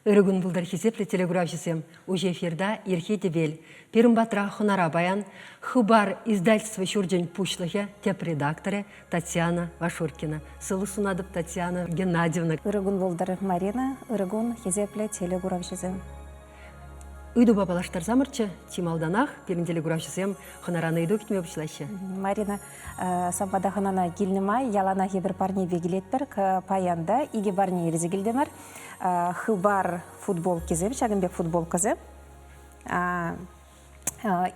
Ырӑ кун пултӑр, хисеплӗ телекуравҫӑсем! Уҫӑ эфирта Ирхи тӗпел. Пирӗн патра хӑнара паян Хыпар издательство ҫурчӗн пуҫлӑхӗ, тӗп редакторӗ Татьяна Вашуркина. Сывлӑх сунатӑп, Татьяна Геннадьевна. Ырӑ кун пултӑр, Марина. Ырӑ кун, хисеплӗ телекуравҫӑсем. Ыйтупа паллаштарсамӑрччӗ. Чи малтанах пирӗн телекуравҫӑсем хӑнаран ыйту кӗтме пуҫлаҫҫӗ. Марина, сан пата хӑнана килнӗ май яланах эпир парнепе килетпӗр. Паян та икӗ парне илсе килтӗмӗр. Хыпар футболкисем, ҫакӑн пек футболкӑсем.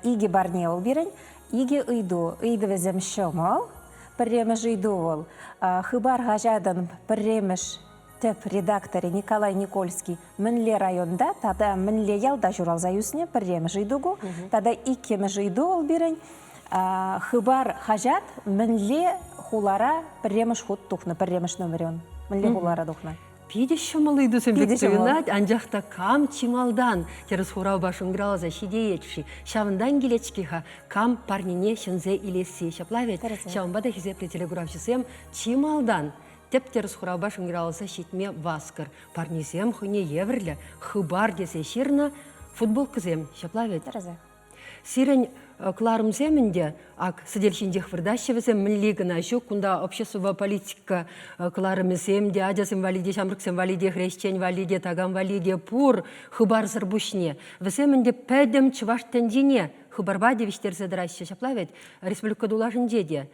Икӗ парне вӑл пирӗн, икӗ ыйту. Ыйтӑвӗсем ҫӑмӑл. Пӗрремӗш ыйту вӑл Хыпар хаҫатӑн пӗрремӗш тӗп редакторӗ Николай Никольский мӗнле районта тата мӗнле ялта ҫуралса ӳснӗ? Пӗрремӗш ыйту ку. Тата иккӗмӗш ыйту вӑл пирӗн Хыпар хаҫат мӗнле хулара пӗрремӗш хут тухнӑ, пӗрремӗш номерӗ ун? Мӗнле хулара тухнӑ? Питӗ ҫӑмӑл ыйтусем пек туйӑнать, анчах та кам чи малтан тӗрӗс хуравпа шӑнкӑравласа ҫитеет-ши? Ҫавӑнтан килет-ҫке-ха кам парнене ҫӗнсе илесси. Ҫапла вӗт? Ҫавӑнпа та хисеплӗ телекуравҫӑсем чи малтан тӗп-тӗрӗс хуравпа шӑнкӑравласа ҫитме васкӑр. Парнесем хӑйне евӗрлӗ хыпар тесе ҫырнӑ футболкӑсем. Ҫапла вӗт? Тӗрӗсех. Сирӗн кӑларӑмсем ӗнтӗ ак сӗтел ҫинчех выртаҫҫӗ вӗсем, мӗнли кӑна ҫук. Кунта обществӑпа политика кӑларӑмӗсем те, ачасем валли те, ҫамрӑксем валли те, хресчен валли те, такам валли те пур хыпарсӑр пуҫне. Вӗсем ӗнтӗ пӗтӗм чӑваш тӗнчине хыпарпа тивӗҫтерсе тӑраҫҫӗ. Ҫапла вӗт, республика тулашӗнче те.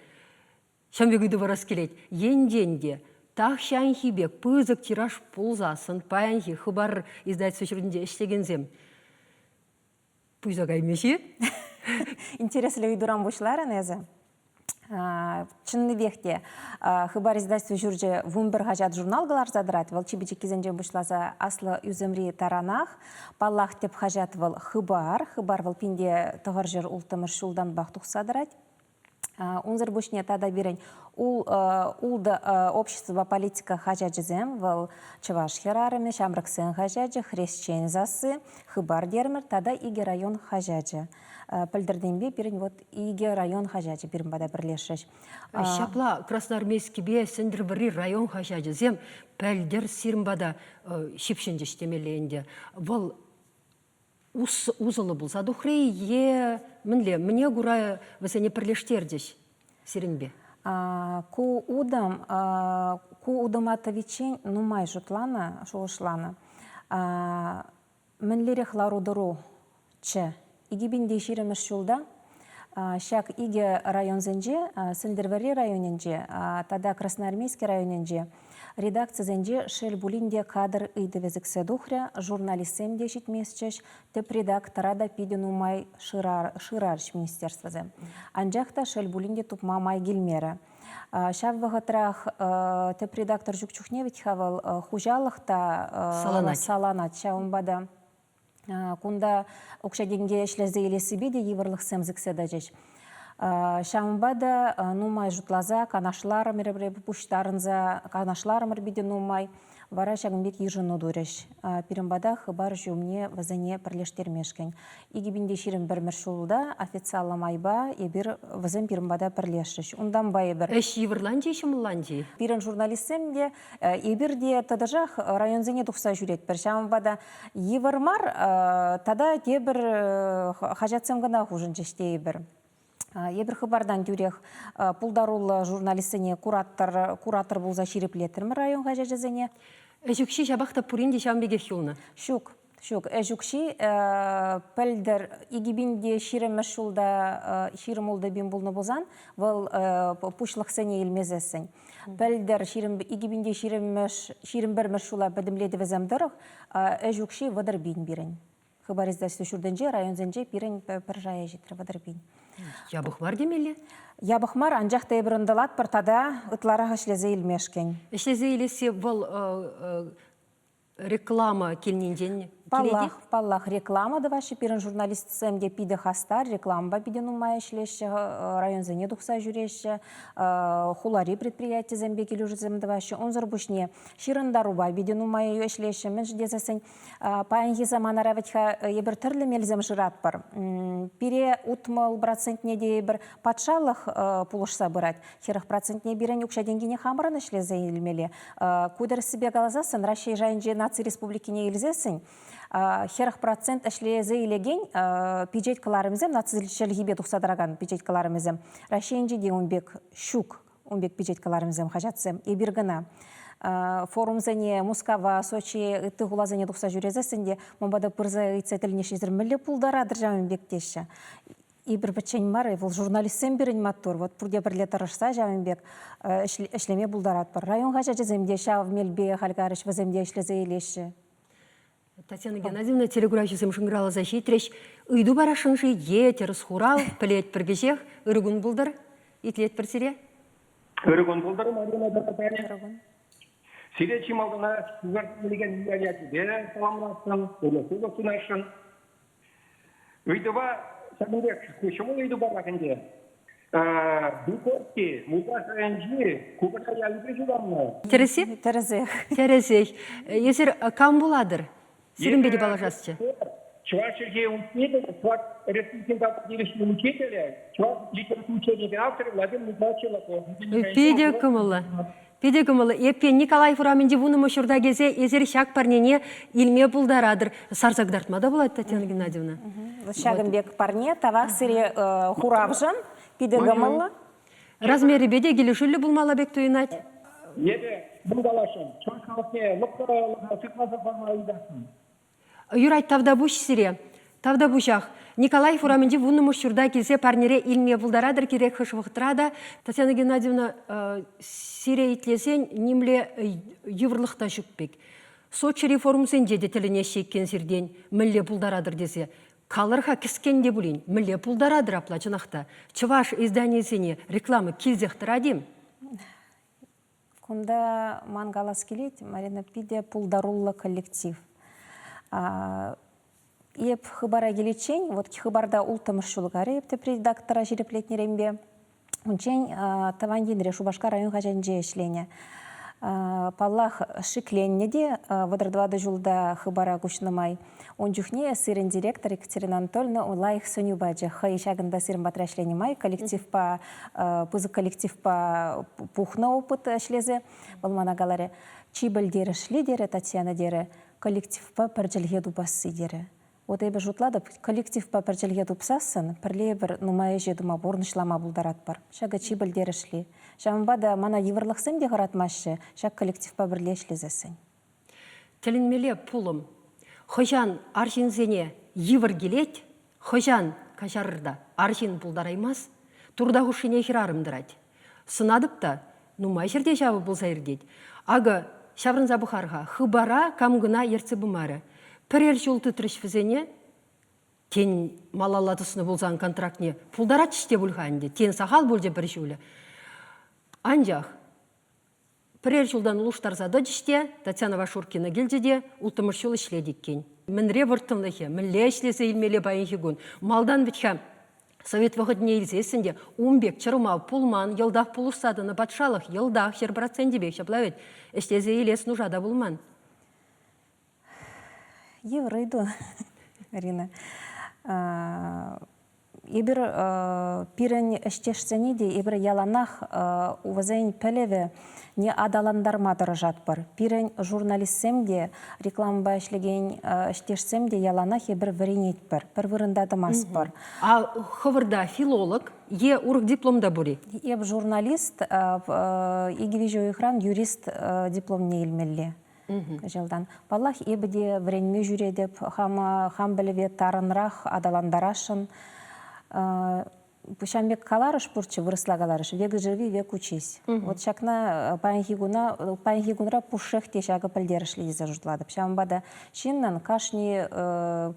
Ҫавӑн пек ыйту парас килет. Енчен те тахҫанхи пек пысӑк тираж пулсассӑн паянхи Хыпар издательство ҫуртӗнче ӗҫлекенсем пуйса каймӗ-ши? Интереслӗ ыйтуран пуҫларӑн эсӗ. Чӑннипех те Хыпар издательство ҫурчӗ 11 хаҫат-журнал кӑларса тӑрать. Вӑл чи пӗчӗккисенчен пуҫласа аслӑ ӳсӗмри таранах. Паллах, тӗп хаҫат вӑл Хыпар. Хыпар вӑл пинте тӑхӑрҫӗр улттӑмӗш ҫултанпах тухса тӑрать. Унсӑр пуҫне тата пирӗн ултӑ обществӑпа политика хаҫачӗсем, вӑл Чӑваш хӗрарӑмӗ, Ҫамрӑксен хаҫачӗ, Хресчен сасси, Хыпар термӗр тата икӗ район хаҫачӗ. Пӗлтӗртенпе пирӗн вот икӗ район хаҫачӗ пирӗн пата пӗрлешрӗҫ. Ҫапла Красноармейскипе Сӗнтӗрвӑрри район хаҫачӗсем пӗлтӗр сирӗн пата ҫыпҫӑнчӗҫ темелле ӗнтӗ. Вӑл усӑллӑ пулса тухрӗ-и е мӗнле, мӗне кура вӗсене пӗрлештерчӗҫ сирӗнпе? Ку утӑм, ку утӑма тӑвиччен нумай шутланӑ, шухӑшланӑ. Мӗнлерех лару-тӑруччӗ? 2020 ҫулта ҫак икӗ районсенче, Сӗнтӗрвӑрри районӗнче тата Красноармейски районӗнче, Редакцисенче, шел пулин те, кадр ыйтӑвӗ сиксе тухрӗ, журналистсем те ҫитместчӗҫ, тӗп редактора та питӗ нумай шырарӗҫ министерствӑсем. Анчах та, шел пулин те, тупма май килмерӗ. Ҫав вӑхӑтрах тӗп редактор ҫук чухне вӗт-ха вӑл хуҫалӑх та саланать. Ҫавӑнпа та кунта укҫа-тенке ӗҫлесе илессипе те йывӑрлӑхсем сиксе тӑчӗҫ. Ҫавӑнпа та нумай шутласа канашларӑмӑр пуҫтарӑнса канашларӑмӑр питӗ нумай. Вара ҫакӑн пек йышӑну турӗҫ. Пирӗн пата Хыпар ҫумне вӗсене пӗрлештермешкӗн. 2021 ҫулта официаллӑ майпа эпир вӗсем пирӗн пата пӗрлешрӗҫ. Унтанпа эпир Ӗҫ йывӑрланчӗ-и, ҫӑмӑлланчӗ-и? Пирӗн журналистсем те Эпир те тӑтӑшах районсене тухса ҫӳретпӗр. Ҫавӑнпа та йывӑр мар тата тепӗр хаҫатсем кӑна хушӑнчӗҫ тейӗпӗр. Эпир Хыпартан тӳрех пултаруллӑ журналистсене куратор, куратор пулса ҫирӗплетрӗмӗр район хаҫачӗсене. Ӗҫ укҫи ҫапах та пурин те ҫавӑн пекех юлнӑ. Ҫук, Ҫук, ӗҫ укҫи пӗлтӗр 2020-мӗш ҫулта 26 пин пулнӑ пулсан, вӑл пуҫлӑхсене илмесессӗн. Пӗлтӗр 2020-мӗш 21-мӗш ҫула пӗтӗмлетӗвӗсем тӑрӑх ӗҫ укҫи 30 пин пирӗн. Хыпар издательство ҫуртӗнче, районсенче пирӗн пӗр шая ҫитрӗ 30 пин. Япӑх мар темелле. Япӑх мар, анчах та эпир ӑнтӑлатпӑр тата ытларах ӗҫлесе илмешкӗн. Ӗҫлесе илесси вӑл реклама килнинчен. Паллах, паллах, реклама тӑваҫҫӗ. Пирӗн журналистсем те питӗ хастар, рекламӑпа питӗ нумай ӗҫлеҫҫӗ, районсене тухса ҫӳреҫҫӗ, хулари предприятисемпе килӗшӳсем тӑваҫҫӗ. Унсӑр пуҫне ҫырӑнтарупа питӗ нумай ӗҫлеҫҫӗ. Мӗншӗн тесессӗн паянхи саманара вӗт-ха эпир тӗрлӗ мелсем шыратпӑр. Пире 60 процентне те эпир патшалӑх пулӑшса пырать. 40 процентне пирӗн укҫа-тенкине хамӑрӑн ӗҫлесе илмелле. Ку тӗрӗссипе каласассӑн Раҫҫей шайӗнче наци республикине илсессӗн 40% ӗҫлесе илекен пичет кӑларӑмӗсем, наци чӗлхипе тухса тӑракан пичет кӑларӑмӗсем Раҫҫейӗнче те ун пек ҫук, ун пек пичет кӑларӑмӗсем, хаҫатсем. Эпир кӑна форумсене Мускава, Сочие, ытти хуласене тухса ҫӳресессӗн те ман пата пырса ыйтса тӗлӗнеҫҫӗ, мӗнле пултаратӑр ҫавӑн пек теҫҫӗ. Эпир пӗччен мар, вӑл журналистсем пирӗн маттур. Вот пурте пӗрле тӑрӑшса ҫавӑн пек ӗҫлеме пултаратпӑр. Район хаҫачӗсем те ҫав мелпе халь карӗҫ, вӗсем те ӗҫлесе илеҫҫӗ. Татьяна Геннадьевна, телекуравҫӑсем шӑнкӑравласа ҫитрӗҫ. Ыйту парасшӑн-ши е тӗрӗс хурав? Пӗлетпӗр кӗҫех. Ырӑ кун пултӑр. Итлетпӗр сире. Ырӑ кун пултӑр, Марина Наталья. Ырӑ кун. Сире чи малтанах Шупашкар килекен ячӗпе саламласшӑн, ырӑ-сывӑ сунасшӑн. Ыйтӑва ҫакӑн пек ҫӑмӑл ыйту парах ӗнтӗ. Духовки Муркаш районӗнчи Купӑрка ялӗнче ҫуралнӑ. Тӗрӗсех? Тӗрӗсех. Тӗрӗсех. Эсир кам пулатӑр? Сирӗнпе те паллашасчӗ. Чӑваш чӗлхи учителӗ, Чӑваш Республикин тава тивӗҫлӗ учителӗ, чӑваш литература учебникӗн авторӗ Владимир Николаевич Челаков. Питӗ кӑмӑллӑ. Питӗ кӑмӑллӑ. Эппин, Николаев урамӗнчи вуннӑмӗш ҫурта килсе эсир ҫак парнене илме пултаратӑр. Сарса кӑтартма та пулать, Татьяна Геннадьевна. Ҫакӑн пек парне тавах сире хуравшӑн. Питӗ кӑмӑллӑ. Размерӗпе те килӗшӳллӗ пулмалла пек туйӑнать. Эпӗ мӗн каласшӑн, чӑваш халӑхне лӑпкӑ сыхласа пама ыйтасшӑн. Юрать, тавтапуҫ сире. Тавтапуҫах. Николаев урамӗнчи вуннӑмӗш ҫурта килсе парнере илме пултаратӑр кирек хӑш вӑхӑтра та. Татьяна Геннадьевна, сире итлесен нимле йывӑрлӑх та ҫук пек. Сочири форумсенче те тӗлӗнеҫҫӗ иккен сиртен, мӗнле пултаратӑр тесе. Калӑр-ха кӗскен те пулин, мӗнле пултаратӑр апла чӑнах та? Чӑваш изданийӗсене реклама килсех тӑрать-им? Кунта ман калас килет, Марина, питӗ пултаруллӑ коллектив. Эп Хыпара киличчен, вот Хыпарта улттӑмӗш ҫул карӗ эп тӗп редактора ҫирӗплетнӗренпе. Унччен тӑван енре Шупашкар район хаҫатӗнче ӗҫленӗ. Паллах, шикленнӗ те 34 ҫулта Хыпара куҫнӑ май. Ун чухне сирӗн директор Екатерина Анатольевна лайӑх сӗнӳ пачӗ. Хӑй ҫакӑнта сирӗн патра ӗҫленӗ май коллективпа, пысӑк коллективпа пухнӑ опыт ӗҫлесе. Вӑл мана каларӗ, чи пӗлтерӗшли, терӗ Татьяна, терӗ, коллективпа пӗр чӗлхе тупасси, терӗ. Вот эпӗ шутлатӑп, коллективпа пӗр чӗлхе тупсассӑн пӗрле эпир нумай ӗҫе тума, пурнӑҫлама пултаратпӑр. Ҫакӑ чи пӗлтерӗшли. Ҫавӑнпа та мана йывӑрлӑхсем те хӑратмаҫҫӗ ҫак коллективпа пӗрле ӗҫлесессӗн. Тӗлӗнмелле пулӑм. Хӑҫан арҫынсене йывӑр килет, хӑҫан, каҫарӑр та, арҫын пултараймасть, турта хушшине хӗрарӑм тӑрать. Сӑнатӑп та, нумай ҫӗрте ҫавӑ пулса иртет. Акӑ, ҫаврӑнса пӑхар-ха, хыпара кам кӑна ертсе пымарӗ. Пӗрер ҫул тытрӗҫ вӗсене, тен, малалла тӑснӑ пулсан контрактне пултаратчӗҫ те пуль-ха ӗнтӗ, тен, сахал пулчӗ пӗр ҫулӗ. Анчах Пӗрер ҫултан улӑштарса тӑчӗҫ те Татьяна Вашуркина килчӗ те улттӑмӗш ҫул ӗҫлет иккен. Мӗнре вӑрттӑнлӑхӗ, мӗнле ӗҫлесе илмелле паянхи кун? Малтан вӗт-ха совет вӑхӑтне илсессӗн те ун пек чӑрмав пулман, йӑлтах пулӑшса тӑнӑ патшалӑх йӑлтах 100%-пех ҫапла вӗт ӗҫлесе илес нуша та пулман. Йывӑр ыйту, Рина. Эпир пирӗн ӗҫтешсене те эпир яланах вӗсен пӗлӗвӗ не аталантарма тӑрӑшатпӑр. Пирӗн журналистсем те, рекламӑпа ӗҫлекен ӗҫтешсем те яланах эпир вӗренетпӗр, пӗр вырӑнта тӑмастпӑр. А хӑвӑрта филолог е урӑх диплом та пур-и? Эп журналист, икӗ-виҫӗ уйӑхран юрист дипломне илмелле. Кӑҫалтан. Паллах, эпӗ те вӗренме ҫӳретӗп, хама хам пӗлӗве тарӑнрах аталантарасшӑн. Ҫавӑн пек каларӑш пурччӗ, вырӑсла каларӑш, век живи, век учись. Вот ҫакна паянхи куна, паянхи кунра пушшех те ҫакӑ пӗлтерӗшлӗ тесе шутлатӑп. Ҫавӑнпа та ҫыннӑн кашни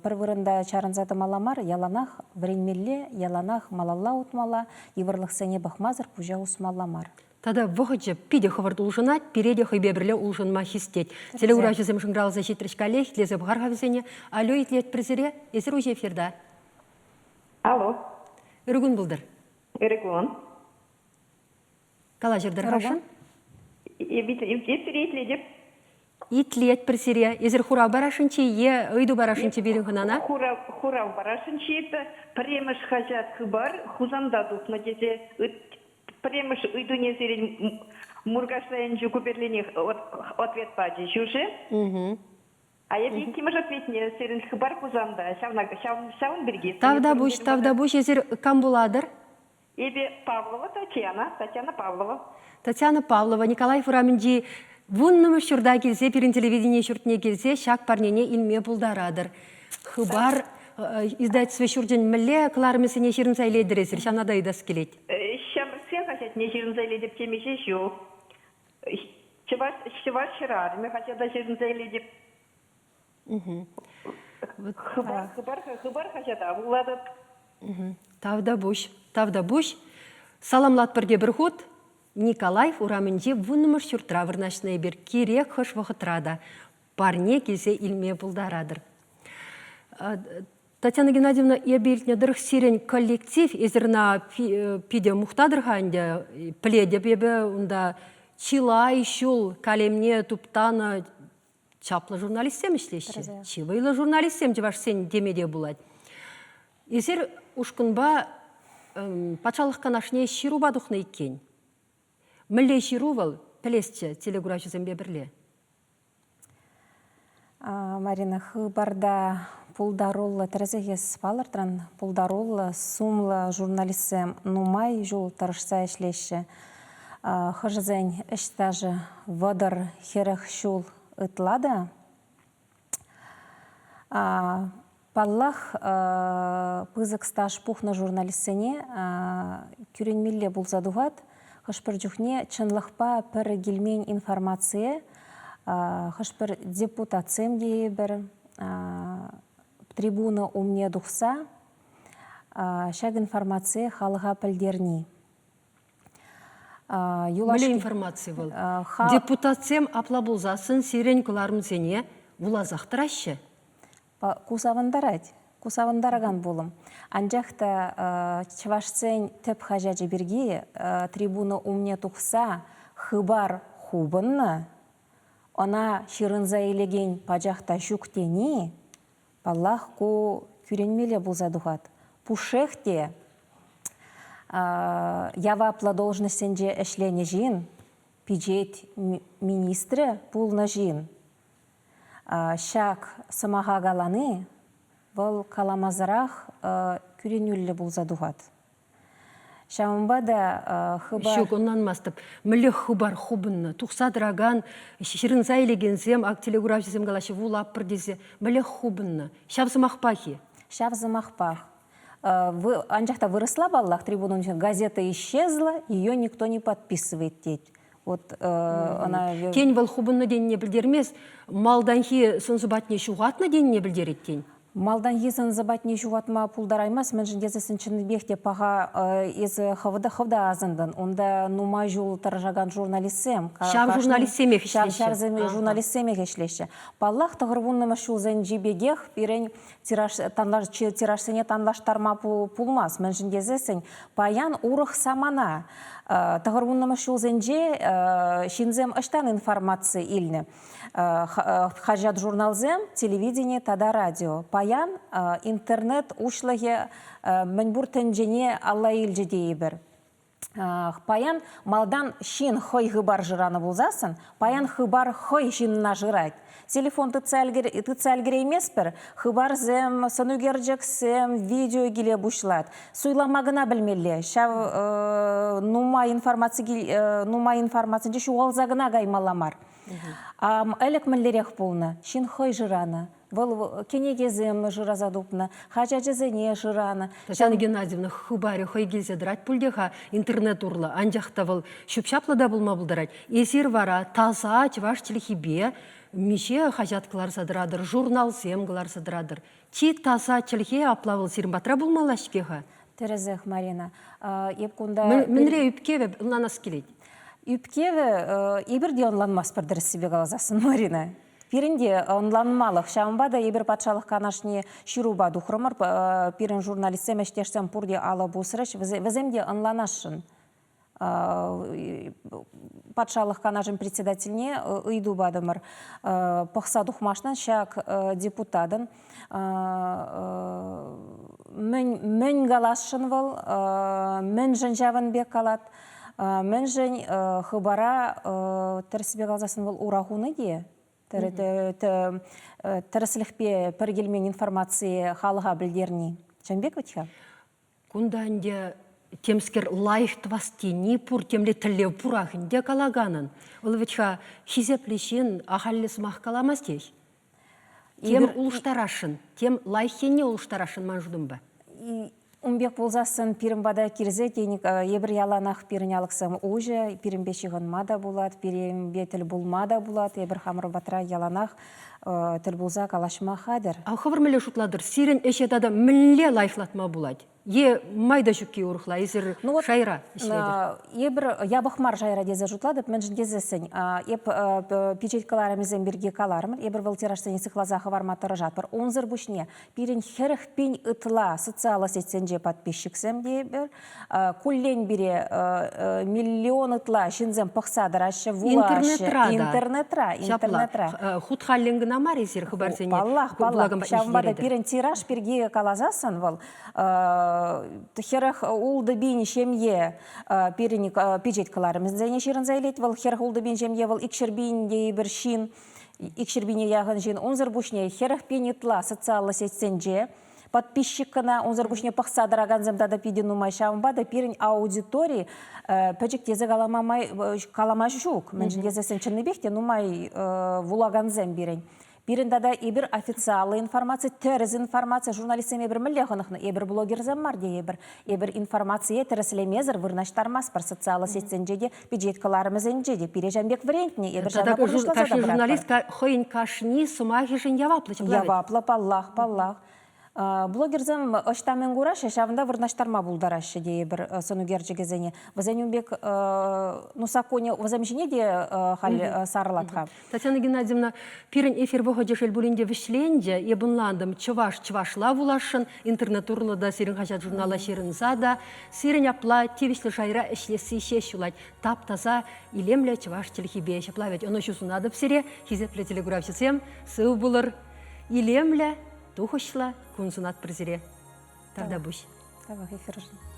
пӗр вырӑнта чарӑнса тӑмалла мар, яланах вӗренмелле, яланах малалла утмалла, йывӑрлӑхсене пӑхмасӑр пуҫа усмалла мар. Тата вӑхӑчӗ питӗ хӑвӑрт улшӑнать, пире те хӑйпе пӗрле улшӑнма хистет. Телеураҫӑсем шӑнкӑравласа ҫитрӗҫ каллех, итлесе пӑхар-ха вӗсене. Алло, итлетпӗр сире. Эсир уҫӑ эфирта. Алло. Ырӑ кун пултӑр. Ырӑ кун. Калаҫӑр тӑрхашӑн. Эпир итлетӗп. Итлетпӗр сире. Эсир хурав парасшӑнччӗ е ыйту парасшӑнччӗ пирӗн хӑнана? Хурав, хурав парасшӑнччӗ. Пӗрремӗш хаҫат Хыпар Хусанта тухнӑ тесе пӗрремӗш ыйтуне сирӗн Муркаш районӗнчи куперленех ответ пачӗ ҫӳшӗ. А эпӗ иккӗмӗш ответне сирӗн Хыпар Хусанта ҫавна ҫавӑн пирки. Тавтапуҫ, тавтапуҫ. Эсир кам пулатӑр? Эпӗ Павлова Татьяна, Татьяна Павлова. Татьяна Павлова Николаев урамӗнчи вуннӑмӗш ҫурта килсе пирӗн телевидени ҫуртне килсе ҫак парнене илме пултаратӑр. Хыпар издательство ҫурчӗн мӗнле кӑларӑмӗсене ҫырӑнса илетӗр эсир? Ҫавна та ыйтас килет. Ҫамрӑксен хаҫатне ҫырӑнса илетӗп темиҫе ҫул. Чӑваш, Чӑваш хӗрарӑмӗ хаҫата ҫырӑнса илетӗп. Хыпар, хыпар, хыпар хаҫата вулатӑп. Тавтапуҫ, тавтапуҫ. Саламлатпӑр тепӗр хут. Николаев урамӗнчи вуннӑмӗш ҫуртра вырнаҫнӑ эпир кирек хӑш вӑхӑтра та парне килсе илме пултаратӑр. Татьяна Геннадьевна, эпӗ илтнӗ тӑрӑх сирӗн коллектив, эсир ӑна питӗ мухтатӑр-ха ӗнтӗ, пӗлетӗп эпӗ унта чылай ҫул калемне туптанӑ чаплӑ журналистсем ӗҫлеҫҫӗ. Чи вӑйлӑ журналистсем чӑвашсен теме те пулать. Эсир ушкӑнпа патшалӑх канашне ҫырупа тухнӑ иккен. Мӗнле ҫыру вӑл, пӗлесчӗ телекураҫӑсемпе пӗрле. Марина, Хыпарта пултаруллӑ тӗрӗсех эс палӑртрӑн. Пултаруллӑ, сумлӑ журналистсем нумай ҫул тӑрӑшса ӗҫлеҫҫӗ. Хӑшӗсен ӗҫ стажӗ 30-40 ҫул ытла та. Паллах, пысӑк стаж пухнӑ журналистсене кӳренмелле пулса тухать. Хӑш-пӗр чухне чӑнлӑхпа пӗр килмен информацие хӑш-пӗр депутатсем тейӗпӗр, трибуна умне тухса ҫак информацие халӑха пӗлтерни. Мӗнле информаци вӑл? Депутатсем апла пулсассӑн сирӗн кӑларӑмсене вуласах тӑраҫҫӗ. Ку савӑнтарать. Ку савӑнтаракан пулӑм. Анчах та чӑвашсен тӗп хаҫачӗ пирки трибуна умне тухса хыпар хупӑннӑ, ӑна ҫырӑнса илекен пачах та ҫук тени Паллах, ку кӳренмелле пулса тухать. Пушшех те яваплӑ должноҫсенче ӗҫленӗ ҫын, пичет министрӗ пулнӑ ҫын ҫак сӑмаха калани вӑл каламасӑрах кӳренӳллӗ пулса тухать. Ҫавӑнпа та хыпар... Ҫук, ӑнланмастӑп. Мӗнле хыпар хупӑннӑ? Тухса тӑракан, ҫырӑнса илекенсем, ак телекуравҫӑсем калаҫҫӗ, вулатпӑр тесе. Мӗнле хупӑннӑ? Ҫав сӑмахпах-и? Ҫав сӑмахпах. Анчах та вырӑсла, паллах, трибуна газета исчезла, ее никто не подписывает тет. Вот ӑна... Тен, вӑл хупӑннӑ тенине пӗлтермест, малтанхи сӑн-сӑпатне ҫухатнӑ тенине пӗлтерет тен? Малтанхи сӑн-сӑпатне ҫухатма пултараймасть, мӗншӗн тесессӗн чӑннипех те паха эсӗ хӑв та хӑв та асӑнтӑн. Унта нумай ҫул тӑрӑшакан журналистсем. Ҫав журналистсемех ӗҫлеҫҫӗ. Ҫав журналистсемех ӗҫлеҫҫӗ. Паллах, тӑхӑрвуннӑмӗш ҫулсенчи пекех пирӗн тираж, танлаш, тиражсене танлаштарма пулмасть. Мӗншӗн тесессӗн паян урӑх самана. Тӑхӑрвуннӑмӗш ҫулсенче ҫынсем ӑҫтан информаци илнӗ? Хаҫат-журналсем, телевидени тата радио. Паян интернет уҫлӑхӗ мӗнпур тӗнчене алла илчӗ тейӗпӗр. Паян малтан ҫын хӑй хыпар шыранӑ пулсассӑн, паян хыпар хӑй ҫынна шырать. Телефон тытса ӗлкӗрейместпӗр, хыпарсем, сӑнӳкерчӗксем, видео киле пуҫлать. Суйлама кӑна пӗлмелле. Ҫав нумай информаци нумай информацинче ҫухалса кӑна каймалла мар. Ӗлӗк мӗнлерех пулнӑ? Ҫын хӑй шыранӑ. Вӑл кӗнекесем шыраса тупнӑ, хаҫачӗсене шыранӑ. Татьяна Геннадьевна хыпарӗ хӑй килсе тӑрать пуль те-ха интернет урлӑ, анчах та вӑл ҫӳп-ҫаплӑ та пулма пултарать. Эсир вара таса чӑваш чӗлхипе миҫе хаҫат кӑларса тӑратӑр, журналсем кӑларса тӑратӑр. Чи таса чӗлхе апла вӑл сирӗн патра пулмалла-ҫке-ха. Тӗрӗсех, Марина. Эп кунта... Мӗнре ӳпкевӗ ӑнланас килет. Ӳпкевӗ эпир те ӑнланмастпӑр тӗрӗссипе каласассӑн, Марина. Пирӗн те ӑнланмалӑх. Ҫавӑнпа та эпир патшалӑх канашне ҫырупа тухрӑмӑр. Пирӗн журналистсем, ӗҫтешсем пурте алӑ пусрӗҫ. Вӗсем те ӑнланасшӑн. Патшалӑх канашӗн председательне ыйту патӑмӑр. Пӑхса тухмашкӑн ҫак депутатӑн мӗн, мӗн каласшӑн вӑл, мӗншӗн ҫавӑн пек калать, мӗншӗн хыпара тӗрӗссипе каласассӑн вӑл ура хунӑ те, тӗрӗслӗхпе пӗр килмен информацие халӑха пӗлтерни. Чӑн пек вӗт-ха? Кунта ӗнтӗ темскер лайӑх тӑвас тени пур, темле тӗллев пурах ӗнтӗ калаканӑн. Вӑл вӗт-ха хисеплӗ ҫын ахальлӗ сӑмах каламастех. Тем улӑштарасшӑн, тем лайӑх енне улӑштарасшӑн ман шутӑмпа. Ун пек пулсассӑн пирӗн пата килсе тен, эпир яланах пирӗн алӑксем уҫӑ, пирӗнпе ҫыхӑнма та пулать, пирӗнпе тӗл пулма та пулать. Эпир хамӑр патра яланах тӗл пулса калаҫма хатӗр. А хӑвӑр мӗнле шутлатӑр, сирӗн ӗҫе тата мӗнле лайӑхлатма пулать? Е май та ҫукки урӑхла, эсир ну, вот, шайра ӗҫлетӗр? Эпир япӑх мар шайра тесе шутлатӑп, мӗншӗн тесессӗн эп пичет кӑларӑмӗсем пирки каларӑмӑр, эпир вӑл тиражсене сыхласа хӑварма тӑрӑшатпӑр. Унсӑр пуҫне пирӗн 40 пин ытла социаллӑ сетьсенче подписчиксем те эпир. Куллен пире миллион ытла ҫынсем пӑхса тӑраҫҫӗ, вулаҫҫӗ. Интернетра да. Интернетра, интернетра. Хут халлӗн кӑна мар эсир хыпарсене. Паллах, паллах. Ҫавӑнпа та пирӗн тираж пирки каласассӑн вӑл 46 пин ҫемье пирӗн пичет кӑларӑмӗсене ҫырӑнса илет. Вӑл 46 пин ҫемье, вӑл икҫӗр пин тейӗпӗр ҫын, икҫӗр пине яхӑн ҫын. Унсӑр пуҫне 40 пин ытла социаллӑ сетьсенче подписчик кӑна, унсӑр пуҫне пӑхса тӑракансем тата питӗ нумай. Ҫавӑнпа та пирӗн аудитори пӗчӗк тесе калама май калама ҫук. Мӗншӗн тесессӗн чӑннипех те нумай вулакансем пирӗн. Пирӗн тата эпир официаллӑ информаци, тӗрӗс информаци, журналистсем эпир мӗнле хӑнӑхнӑ? Эпир блогерсем мар тейӗпӗр. Эпир информацие тӗрӗслемесӗр вырнаҫтармастпӑр социаллӑ сетьсенче те, пичет кӑларӑмӗсенче те. Пире ҫавӑн пек вӗрентнӗ, эпир ҫавна пурнӑҫласа та Кашни журналист хӑйӗн кашни сӑмахӗшӗн яваплӑ ҫапла Яваплӑ, паллах, паллах. Блогерсем ӑҫта мӗн кураҫҫӗ, ҫавӑнта вырнаҫтарма пултараҫҫӗ тейӗпӗр сӑнӳкерчӗкӗсене. Вӗсен ун пек, ну, саккунӗ вӗсем ҫине те халь сарӑлать-ха. Татьяна Геннадьевна, пирӗн эфир вӑхӑчӗ шел пулин те вӗҫленчӗ. Эп ӑнлантӑм, чӑваш чӑвашла вуласшӑн, интернет урлӑ та сирӗн хаҫат-журнала ҫырӑнса та сирӗн апла тивӗҫлӗ шайра ӗҫлесси ҫеҫ юлать. Тап-таса, илемлӗ чӑваш чӗлхипе. Ҫапла вӗт ӑнӑҫу сунатӑп сире, хисеплӗ телекуравҫӑсем, сыв пулӑр. Илемлӗ, тухӑҫлӑ кун сунатпӑр сире. Тавтапуҫ. Тавах эфиршӗн.